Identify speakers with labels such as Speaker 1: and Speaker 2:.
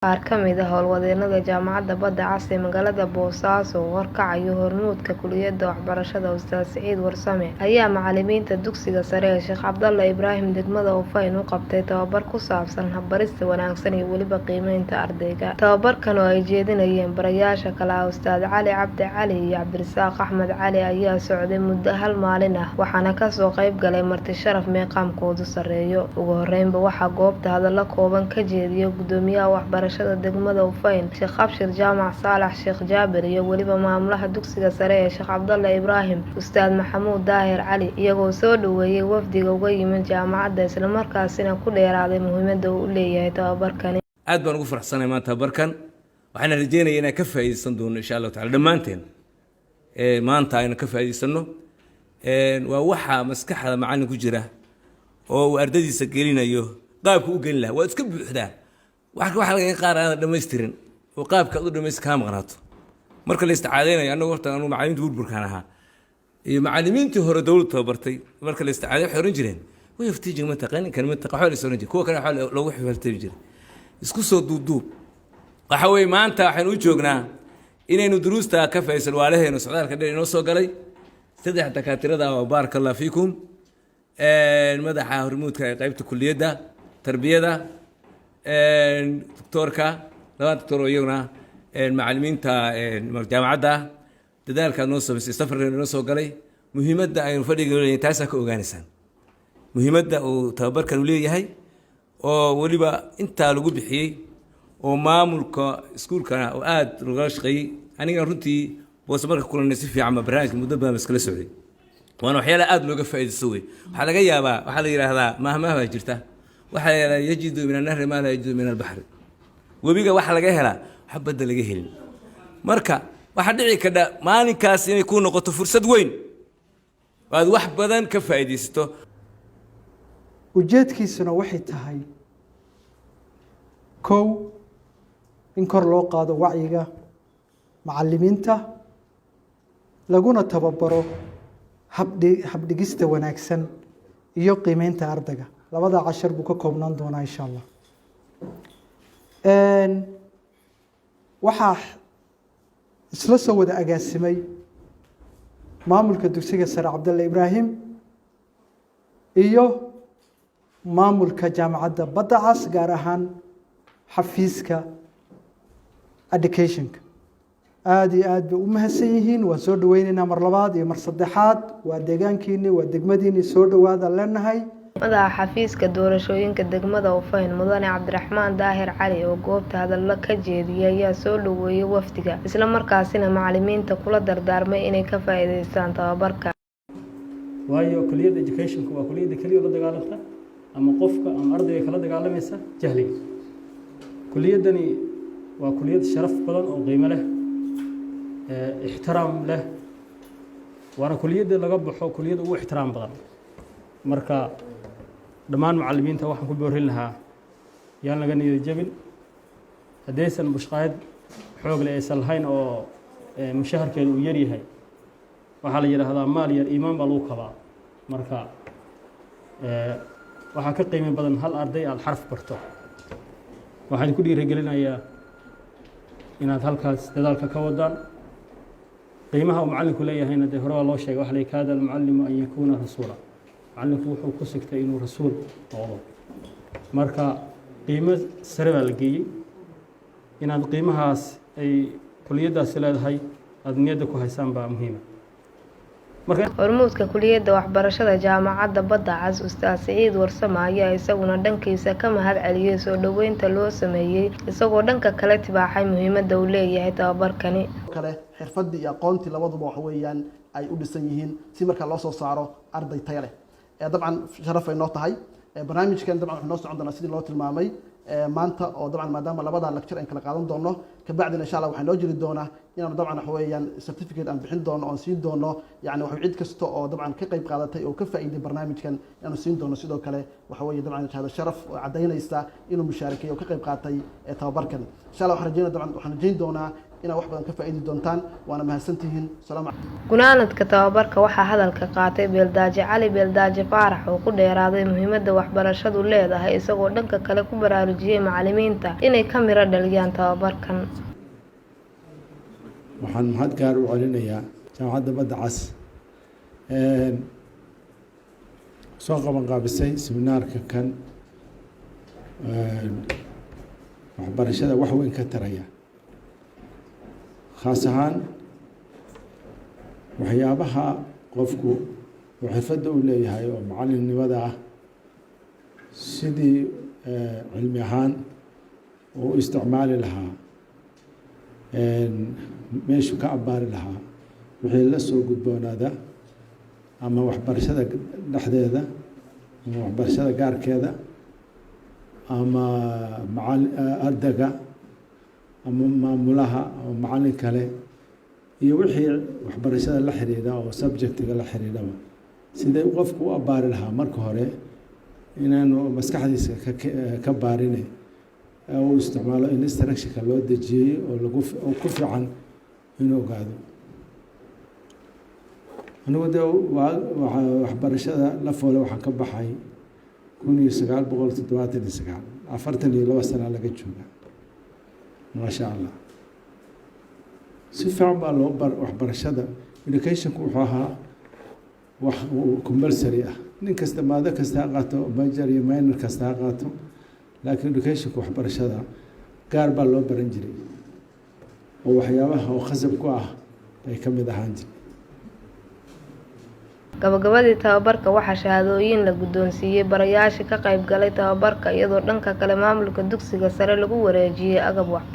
Speaker 1: Qaar ka mid ah howlwadeenada Jaamacadda Badda Cas ee magaalada Boosaaso oo horkacaya hormuudka Kulliyadda Waxbarashada Ustaad Siciid Warsame ayaa macalimiinta dugsiga sare ee Sheekh Cabdalla Ibraahim degmada Ufayn u qabtay tababar ku saabsan hab-barista wanaagsan iyo weliba qiimeynta ardayga. Tababarkan oo ay jeedinayeen barayaasha kala ah Ustaad Cali Cabdi Cali iyo Cabdirasaaq Axmed Cali ayaa socday muddo hal maalin ah waxaana kasoo qayb galay marti sharaf meeqaamkoodu sarreeyo. Ugu horeynba waxaa goobta hadallo kooban ka jeediyay Gudoomiyaha Waxbarashada degmada Ufayn Sheekh Abshir Jaamac Saalax Sheekh Jaabir iyo weliba maamulaha dugsiga sare ee Sheekh Cabdalla Ibraahim Ustaad Maxamuud Daahir Cali, iyagoo soo dhoweeyay wafdiga uga yimid jaamacadda isla markaasina ku dheeraaday muhiimadda uu u leeyahay tababarkani.
Speaker 2: Aad baan ugu faraxsanahay maanta tababarkan, waxaana rajeynaya inaan ka faa'iidaysan doono, insha Allahu tacala, dhammaanteen maanta aynu ka faa'iidaysano. Waa waxa maskaxda macallin ku jira oo uu ardadiisa gelinayo, qaabka u gelin lahaa waa iska buuxdaa. Waxa laga qaar aanad dhammaystirin oo qaabka aad u dhamaystir kaa maqnaato marka la isticaadeynayo. Annagu horta anu macallimiinta burburkaan ahaa iyo macallimiintii hore dowladdu tababartay. Marka la isticaadey waxay ohan jireen "way of teaching" ma taqaan kan, ma taqaan, waxaa la is ohan jiray, kuwa kale waxaa loogu xifaltami jiray. Isku soo duuduub, waxa weeye maanta waxaynu u joognaa inaynu duruusta ka faa'iidaysan waalaheenu socdaalka dheer inoo soo galay. Saddex dakaatirada oo, baaraka Allah fiikum, madaxa hormuudka ee qaybta kulliyadda tarbiyada, doctoorka, laba doctor oo iyaguna macallimiinta jaamacadda, dadaalkaad noo samaysay, safarka inoo soo galay, muhiimadda aynu fadhiga leeyahay taasaa ka ogaanaysaan muhiimadda uu tababarkan u leeyahay, oo weliba intaa lagu bixiyey oo maamulka iskuulkana oo aada lagala shaqeeyey. Anigana runtii boose marka kulanay si fiican ba barnaamijka muddo badan ba iskala socday, waana waxyaalaha aada looga faa'iidaysto wey. Waxaa laga yaabaa, waxaa la yidhaahdaa, maahmaah baa jirta, waxaa la yidhahdaa "يجد من النهر ما لا يجد من البحر". Webiga waxa laga helaa wax badda laga helin. Marka waxaa dhici kadha maalinkaas inay kuu noqoto fursad weyn oo aad wax badan ka faa'iidaysato.
Speaker 3: Ujeedkiisuna waxay tahay, kow, in kor loo qaado wacyiga macallimiinta, laguna tababaro habdhigista wanaagsan iyo qiimeynta ardayga. Labada cashar buu ka koobnaan doonaa, insha Allah. Waxaa isla soo wada agaasimay maamulka dugsiga sare Cabdalla Ibraahim iyo maamulka Jaamacadda Badda Cas, gaar ahaan xafiiska educationka. Aada iyo aad bay u mahadsan yihiin. Waan soo dhaweyneynaa mar labaad iyo mar saddexaad. Waa deegaankiini, waa degmadiini, soo dhawaada leenahay.
Speaker 1: Madaxa xafiiska doorashooyinka degmada Ufayn, Mudane Cabdiraxmaan Daahir Cali, oo goobta hadallo ka jeediyay ayaa soo dhoweeyay wafdiga, isla markaasina macalimiinta kula dardaarmay inay ka faa'iidaystaan tababarka.
Speaker 4: Waayo, kuliyadda educationka waa kuliyadda keliya la dagaalanta ama qofka ama ardayga kala dagaalamaysa jahliga. Kuliyaddani waa kuliyad sharaf badan oo qiimo leh, ixtiraam leh, waana kuliyadda laga baxo kuliyadda ugu ixtiraam badan. Marka dhammaan macallimiinta waxaan ku boorin lahaa yaan laga niyad jabin haddaysan mushqaayad xoog leh aysan lahayn oo mushaharkeedu uu yar yahay. Waxaa la yidhaahdaa maal yar iimaan baa lagu kabaa. Marka waxaa ka qiimo badan hal arday aada xarf barto. Waxaan ku dhiirigelinayaa inaad halkaas dadaalka ka wadaan. Qiimaha uu macallinku leeyahayna dee hore waa loo sheegay. Waxa la "كاد المعلم أن يكون رسولا". Macallinku wuxuu ku sigtay inuu rasuul noqdo. Marka qiimo sare baa la geeyey. Inaad qiimahaas ay kuliyaddaasi leedahay aada niyadda ku haysaan baa muhiima. Marka
Speaker 1: Hormuudka Kuliyadda Waxbarashada Jaamacadda Badda Cas, Ustaad Siciid Warsame, ayaa isaguna dhankiisa ka mahad celiyay soo dhoweynta loo sameeyay, isagoo dhanka kale tibaaxay muhiimadda uu leeyahay tababarkani.
Speaker 5: Kale xirfaddii iyo aqoontii labaduba waxa weeyaan ay u dhisan yihiin si markaa loo soo saaro arday tayo leh. Dabcan sharaf ay noo tahay barnaamijkan. Dabcan wuxuu noo socon doonaa sidii loo tilmaamay maanta, oo dabcan maadaama labada lecture aan kala qaadan doono, kabacdina, insha Allah, waxaa noo jiri doonaa inaanu dabcan waxa weeyaan certificate aan bixin doono oon siin doono, yani waxa cid kasta oo dabcan ka qayb qaadatay oo ka faa'iiday barnaamijkan inaanu siin doono sidoo kale waxa weeye dabcan shahaado sharaf oo caddaynaysa inuu mushaarakeeyey oo ka qayb qaatay tababarkan, insha Allah. Waxaan rajeynaya, dabcan waxaan rajeyn doonaa. Inaad wax badan ka faa'iidi doontaan, waana mahadsantihiin. Salaam.
Speaker 1: Gunaanadka tababarka waxaa hadalka qaatay Beeldaaje Cali Beeldaaje Faarax oo ku dheeraaday muhiimada waxbarashadu leedahay, isagoo dhanka kale ku baraarujiyay macalimiinta inay ka miro dhaliyaan tababarkan.
Speaker 6: Waxaan mahad gaar u celinayaa Jaamacadda Badda Cas soo qaban qaabisay seminaarka kan waxbarashada wax weyn ka taraya, khaas ahaan waxyaabaha qofku uu xirfadda u leeyahay oo macallinnimada ah, sidii cilmi ahaan uu u isticmaali lahaa, meeshuu ka abbaari lahaa wixii la soo gudboonaada ama waxbarashada dhexdeeda ama waxbarashada gaarkeeda ama macal ardayga ama maamulaha ama macallin kale iyo wixii waxbarashada la xiriira oo subjectiga la xiriiraba, sidee qofku u abbaari lahaa. Marka hore inaanu maskaxdiisa ka baarine uu isticmaalo instructionka loo dejiyey oo lagu oo ku fiican inuu ogaado. Anigu dee waxbarashada la foole waxaan ka baxay 1979, 42 sana laga jooga, maasha Allah. Si fiican baa loo bar waxbarashada. Educationku wuxuu ahaa wax compulsory ah, nin kasta maado kasta ha qaato, major iyo minor kasta ha qaato, laakiin educationka waxbarashada gaar baa loo baran jiray oo waxyaabaha oo khasab ku ah bay ka mid ahaan jiray.
Speaker 1: Gabagabadii tababarka waxaa shahaadooyin la guddoonsiiyey barayaashii ka qayb galay tababarka, iyadoo dhanka kale maamulka dugsiga sare lagu wareejiyay agab waxbarasho.